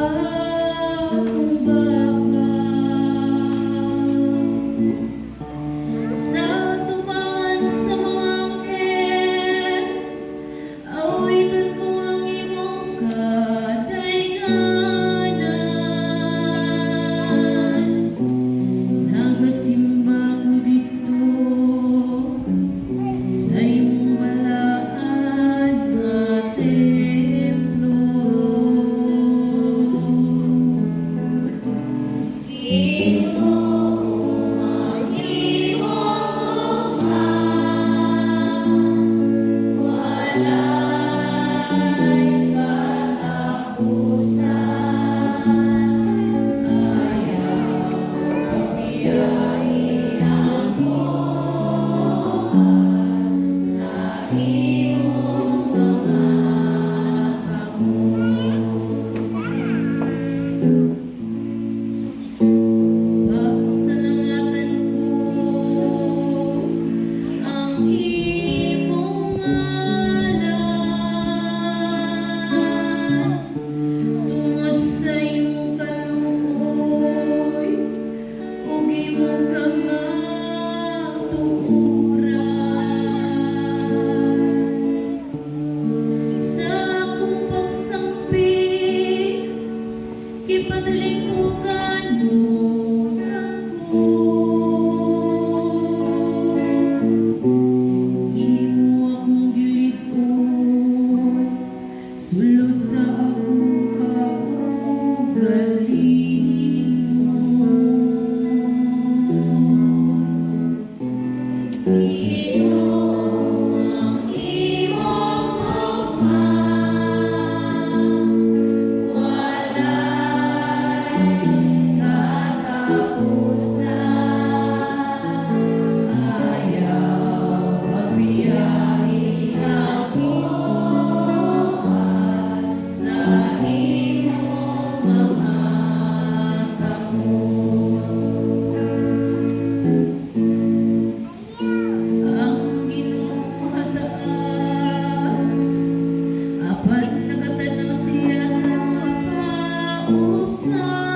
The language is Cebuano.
Akong baba. Sa atubangan sa mga anghel, awiton ko ang imong kadayganan. Nagasimba ko didto sa imong balaan nga templo. Ginoo, ang imong gugma walay katapusan. Ayaw pagbiyahe ang sa imong mga kamot. Pasalamatan ko ang imong ngalan tungod sa imong kaluoy ug imong kamatuoran. Sa akong pagsangpit, gipatalingkugan mo ako. Imo akong gilig-on sulod sa akong kaugalingon. Ginoo, ang imong gugma walay katapusan. Ayaw pagbiyahe ang sa imong mga kamot. Ang Ginoo mataas, apan nagatanaw siya sa mga paubsa.